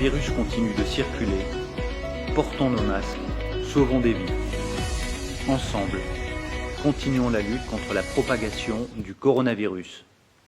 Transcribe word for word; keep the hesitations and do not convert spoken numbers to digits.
Le virus continue de circuler. Portons nos masques, sauvons des vies. Ensemble, continuons la lutte contre la propagation du coronavirus.